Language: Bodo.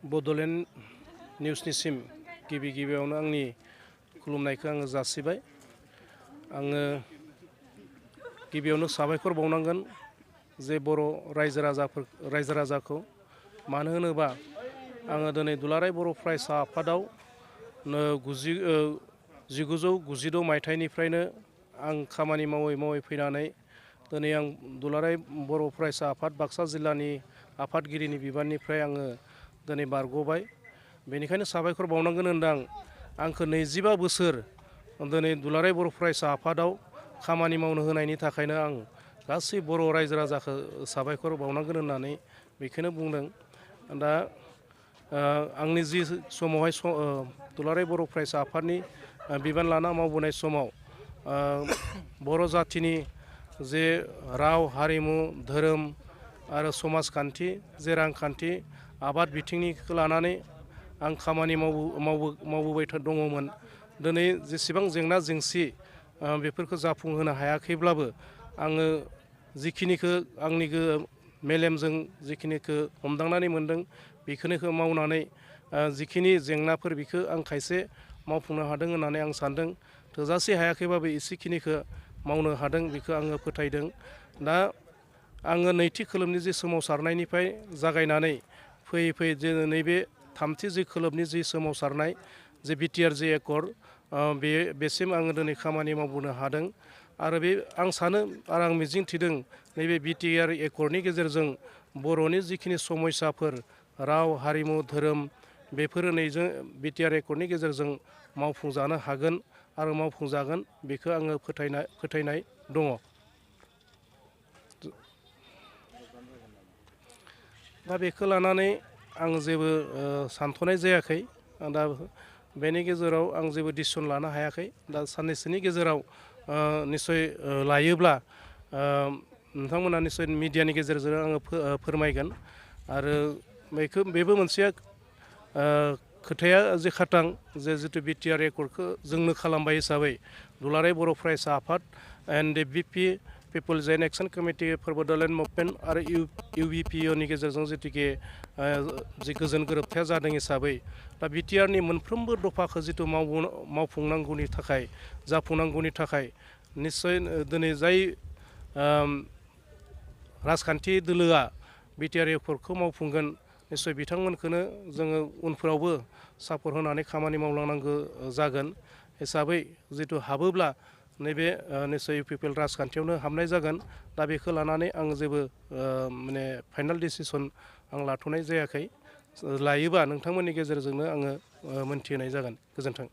बड'लेण्ड निउसनिसिम गिबियावनो आंनि खुलुमनायखौ आङो जासिबाय। आङो गिबियावनो साबायखर बावनांगोन जे बर' रायजो राजाखौ, मानो होनोबा आङो दिनै दुलाराय बर' फरायसा आफादाव 1996 मायथाइनिफ्रायनो आं खामानि मावै फैनानै दिनै आं दुलाराय बर' फरायसा आफाद बाक्सा जिल्लानि आफादगिरिनि बिबाननिफ्राय आङो दिनै बारग'बाय। बेनिखायनो साबायखर बावनांगोन होनदां आंखौ 25 बोसोर दिनै दुलाराय बर' फरायसा आफादाव खामानि मावनो होनायनि थाखायनो आं गासै बर' रायजो राजाखौ साबायखर बावनांगोन होननानै बेखौनो बुंदों। दा आंनि जि समावहाय दुलाराय बर' फरायसा आफादनि बिबान लाना मावबोनाय समाव बर' जाथिनि जे राव हारिमु धोरोम आरो समाजखान्थि जे रांखान्थि आबाद बिथिंनिखौ लानानै आं खामानि मावबोबाय दङमोन। दिनै जेसेबां जेंना जेंसि बेफोरखौ जाफुंहोनो हायाखैब्लाबो आङो जिखिनिखौ आंनि मेलेमजों जिखिनिखौ हमदांनानै मोनदों बेखिनिखौ मावनानै जिखिनि जेंनाफोर बेखौ आं खायसे मावफुंनो हादों होननानै आं सान्दों। थोजासे हायाखैबाबो एसेखिनिखौ मावनो हादों बेखौ आङो फोथायदों। दा आङो नैथि खोलोबनि जि सोमावसारनायनिफ्राय जागायनानै फैयै जे नैबे थामथि जि खोलोबनि जि सोमावसारनाय जे बिटिआर जि एकर्ड बेसिम आङो दिनै खामानि मावबोनो हादों। आरो आं सानो आरो आं मिजिंथिदों नैबे बिटिआर एकर्डनि गेजेरजों बर'नि जिखिनि समयसाफोर राव हारिमु धोरोम बेफोरो नैजों बिटिआर एकर्डनि गेजेरजों मावफुंजानो हागोन आरो मावफुंजागोन बेखौ आङो फोथायनाय दङ। दा बेखौ लानानै आं जेबो सानथ'नाय जायाखै। दा बेनि गेजेराव आं जेबो डिसिसन लानो हायाखै। दा साननैसोनि गेजेराव निस्सय लायोब्ला नोंथांमोना निस्सय मिडियानि गेजेरजों आङो फोरमायगोन। आरो बेबो मोनसे खोथाया जे खाथां जे जिथु बिटिआर एकर्डखौ जोंनो खालामबाय हिसाबै दुलाराय बर' फरायसा आफाद and BP people's and action committee for Bodoland movement आरो इउबिपिअनि गेजेरजों जिथुके जि गोजोन गोरोबथाया जादों हिसाबै दा बिटिआरनि मोनफ्रोमबो दफाखौ जिथु मावफुंनांगौनि थाखाय जाफुंनांगौनि थाखाय निस्सय दिनै जाय राजखान्थि दोलोआ बिटिआर एकर्डखौ मावफुंगोन निस्सय बिथांमोनखौनो जोङो उनफोरावबो सापर्ट होनानै खामानि मावलांनांगौ जागोन हिसाबै जिथु हाबोब्ला नैबे निस्सय इउपिपिएल राजखान्थियावनो हाबनाय जागोन। दा बेखौ लानानै आं जेबो माने फाइनाल डिसिसन आं लाथ'नाय जायाखै। लायोबा नोंथांमोननि गेजेरजोंनो आङो मोनथिहोनाय जागोन। गोजोन्थों।